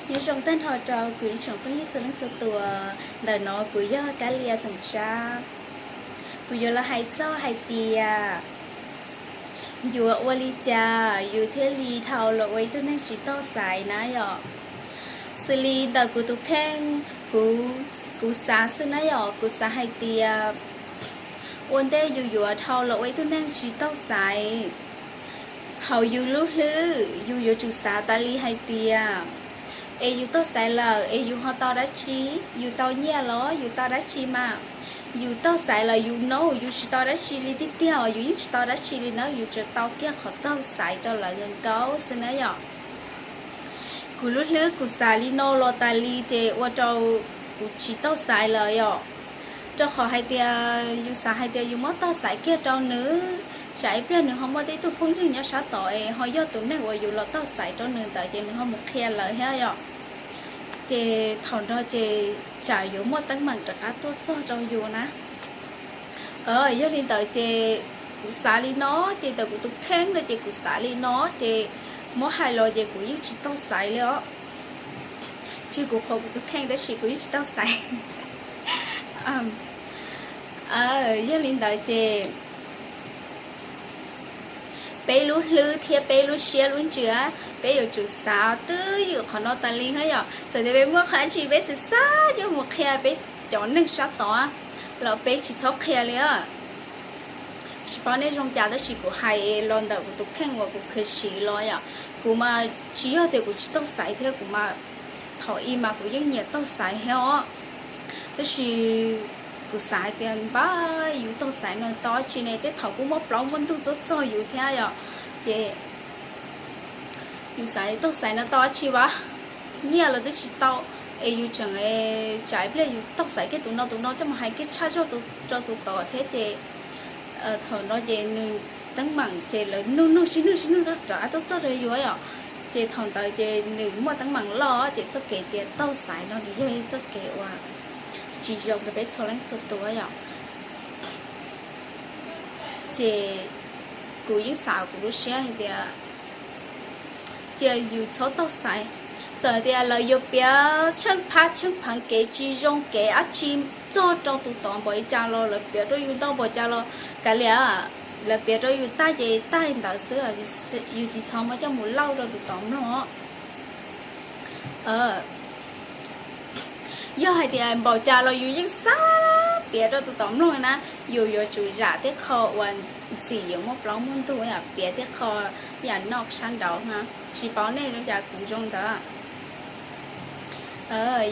Nyob zoo tag nrho rau kuv ib tsoom phooj ywg txhua leej txhua tus. Ntawm no kuv yog Kab Lia xeem Tsab. Kuv yuav los hais txog hais tias yuav ua li cas yus thiaj li dhau los ua ib tug neeg tsis tau xaiv na yom. Xws li ntawm kuv tus kheej, kuv, kuv xav xwb na yom, kuv xav hais tias ua ntej yus yuav dhau los ua ib tug neeg tsis tau xaiv, hauv yus lub hlwb yus yuav tsum xav tas li hais tias es yus tau xaiv lawm es yus ho tau dab tsi? Yus tau nyiaj los yus tau dab tsi mas? Yus tau xaiv lawm yus no yus tsis tau dab tsi li tiag tiag, yus yeej tsis tau dab tsi li na, yus tsuas tau kiag qhov tau xaiv rau lawv nkaus xwb na yom. Kuv lub hlwb kuv xav li no los tas li ces ua rau kuv tsis tau xaiv lawm yom. Rau qhov hais tias yus xav hais tias yus muab tau xaiv kiag rau nws, tsam ib pliag nws ho muaj tej tug phooj ywg nyob sab tod es ho yog tus neeg uas yus los tau xaiv rau nws ntawd ces nws ho mus qhia lawv thiab yom. Ces thaum no ces tsam yuav muaj teeb meem rov qab tuaj txog rau yus na. Yog li ntawd ces kuv xav li no, ces ntawm kuv tus kheej no ces kuv xav li no, ces muab hais los ces kuv yeej tsis tau xaiv li os. Tsis kuv qhuas kuv tus kheej tab sis kuv yeej tsis tau xaiv. Yog li ntawd ces peb lub hlwb thiab peb lub siab lub ntsws, peb yuav tsum xav twj ywm qhov no tas li thiab yom. Txawm tias peb muaj qhov dab tsi peb tsis xav coj mus qhia peb cov neeg sab tod los peb tsis txhob qhia li. Tsis paub nej zoo cas tab sis kuv hais los ntawm kuv tus kheej uas kuv kheev siv los yom. Kuv mas tsis yog tias kuv tsis tau xaiv thiab, kuv mas thaum ub mas kuv yeej nyiam tau xaiv thiab os. Tab sis kuv xav hais tias npab yus tau xaiv no tau dab tsi ne, tej thaum kuj muaj plaub muaj ntug tuaj txog yus thiab yom. Ces yus xav tau xaiv no tau dab tsi vas, nyiaj los twb tsis tau, es yus tseem tsam ib pliag yus tau xaiv kiag tus no tus no coj mus hais kiag tshaj zog rau tus tod thiab ces thaum no ces nws teeb meem ces lawv nug nug sib nug sib nug rov qab tuaj txog rau yus yom. Ces thaum ntawd ces nws muaj teeb meem loj ces txoj kev tias tau xaiv no nws yog ib txoj kev uas tsis zoo rau peb txhua leej txhua tus yom. Ces kuv yeej xav kuv lub siab hais tias cia yus txhob tau xaiv. Txawm tias lawv yuav piav tsheej phab tsheej pheev kev tsis zoo kev dab tsi txog rau tus tod npaum li cas los, lawv piav rau yus ntau npaum cas los kav liam, lawv piav rau yus tag ces tag ntawd xwb, yus tsis txhob muab coj mus lauj rau tus tod mloog. Yog hais tias npaum cas los yus yeej xav piav rau tus tod mloog na, yus yuav tsum zam tej qho uas ntxim yuav muaj plaub muaj ntug, piav tej qho yam noj sab nraud, tsis paub nej zoo cas kuv zoo ntawd.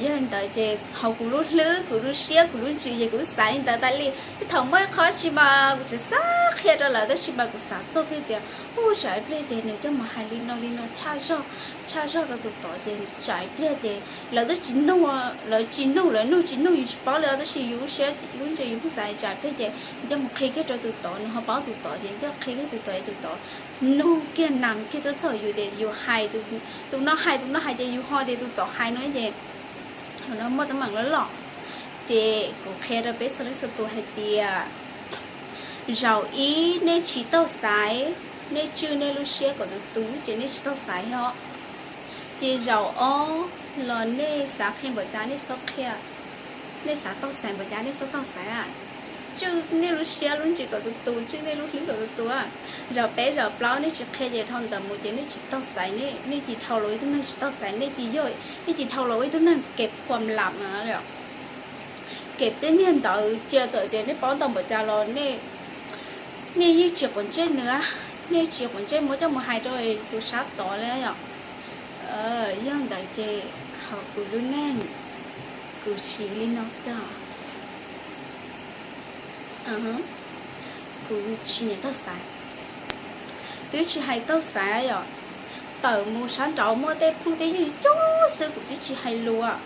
Yog li ntawd ces hauv kuv lub hlwb kuv lub siab kuv lub ntsws ces kuv xav li ntawd tas li. Tej thaum muaj ib qho tsi mas kuv xav xav qhia rau lawv tab sis mas kuv xav txog kiag tias u tsam ib pliag ces nws coj mus hais li no li no tshaj zog, tshaj zog rau tus tod ces tsam ib pliag ces lawv twb tsis nug, lawv tsis nug, lawv nug tsis nug yus tsis paub li os, tab sis yus lub siab lub ntsws yus kuj xav tsam ib pliag ces nws coj mus qhia kiag rau tus tod, nws ho paub tus tod ces nws coj qhia kiag tus tod es tus tod nug kiag nas kiag tuaj txog yus tias yus hais, tus no hais tus no hais ces yus ho tias tus tod hais no ces thaum no muaj teeb meem loj loj. Ces kuv qhia rau peb txhua leej txhua tus hais tias zaum ib nej tsis tau xaiv, nej tswj nej lub siab kom tus tus ces nej tsis tau xaiv os. Ces zaum ob los nej xav qhia npaum cas nej txhob qhia, nej xav tau xaiv npaum cas nej txhob tau xaiv. Tswj nej lub siab lub ntsws kom tus tus, tswj nej lub hlwb kom tus tus. Zaum peb zaum plaub nej tsis qhia ces dhau ntawd mus ces nej tsis tau xaiv, nej ces dhau los ib tug neeg tsis tau xaiv, nej ces yog, nej ces dhau los ib tug neeg kev khuam lam, kev tej niag ntawd cia txawm tias nej paub ntau npaum cas los nej yeej tsis quav ntsej nws, nej tsis quav ntsej muab coj mus hais rau tus sab tod li yom. Yog ntawd ces hauv kuv lub neej kuv siv li no xwb. Kuv tsis nyiam tau xaiv, twb tsis hais tau xaiv yom. Tawm mus sab nraud muaj tej phooj tej ywg coob xwb kuv twb tsis hais lus.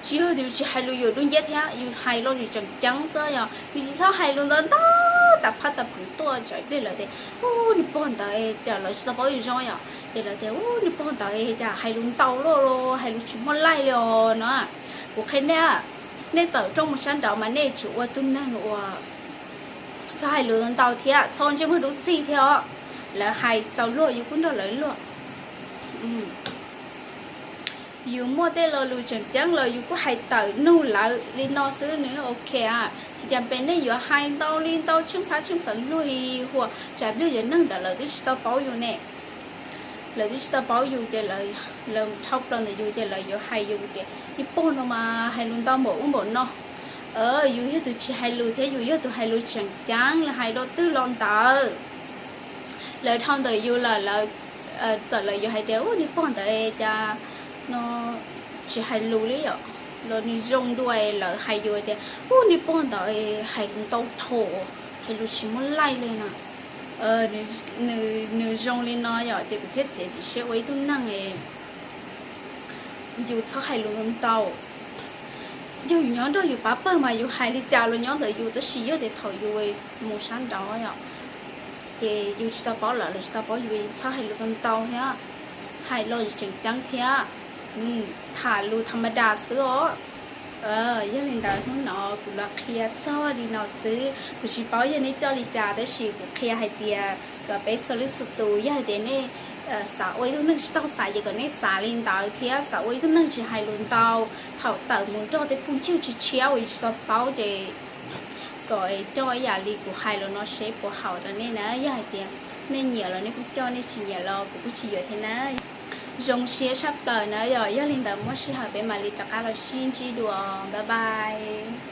Tsis yog yus tsis hais lus yuav dub nciab thiab, yus hais los yus tseem ceeb xwb yom. Yus tsis txhob hais lus ntau ntau tas phab tas pheem tuaj tsam ib pliag lawv tias u niag pog ntawd cas lawv tsis tau paub yus zoo yom, ces lawv tias u niag pog ntawd cas hais lus ntau luaj, hais lus tsis muaj laij li os no. Kuv qhia nej, nej tawm rooj mus sab nraud mas nej tsum ua tus neeg uas txhob hais lus ntau thiab txhob ntsej muag dub txig thiab os. Lawv hais txaus luag yus kuj nrog lawv luag. Yus muaj tej lo lus tseem ceeb los yus kuj hais tawm nug lawv li no xwb nws ok. Tsis tas pes nej yuav hais ntau li ntau tsheej phab tsheej phav luag hi hua, tsam pliag yog neeg ntawd lawv twb tsis tau paub yus ne. Lawv twb tsis tau paub yus ces lawv dhau plaws ntawm yus ces lawv yuav hais yus tias, nej pog no mas hais lus ntau npaum ub npaum no. Yus yog tus tsis hais lus thiab yus yog tus hais lus tseem ceeb, lawv hais rau twg los ntawd lawv dhau ntawm yus lawm, lawv, txawm lawv yuav hais tias, ub, nej pog ntawd cas no tsis hais lus li yom, los nws zoo dua lawv hais yus tias, ub, nej pog ntawd hais lus ntau dhau, hais lus tsis muaj laij li no. Nws zoo li no yom, ces kuv thiaj txiav txim siab ua ib tug neeg yus txhob hais lus ntau. Yog yus nyob nrog yus pab pawg mas yus hais li cas los nyob ntawm yus, tab sis yog tias thaum yus mus sab nraud yom, ces yus tsis tau paub lawv, lawv tsis tau paub yus, txhob hais lus ntau thiab, hais los tseem ceeb thiab, tham lus tham ma das xwb os. Yog li ntawd hnub no kuv los qhia txog li no xwb, kuv tsis paub yog nej coj li cas tab sis kuv qhia hais tias kom peb xws li xwm tus, yog hais tias nej xav ua ib tug neeg tsis tau xav ces kom nej xav li ntawd thiab xav ua ib tug neeg tsis hais lus ntau. Thaum tawm mus nrog tej phooj ywg tshiab tshiab uas yus tsis tau paub ces kom coj ib yam li kuv hais los no seb puas haum rau nej na. Yog hais tias nej nyiam los nej kuj coj, nej tsis nyiam los kuv kuj tsis yuav thiab na. Zoo siab tshaj plaws na yom, yog li ntawd muaj sij hawm peb mam li rov qab los sib ntsib dua. Bye bye.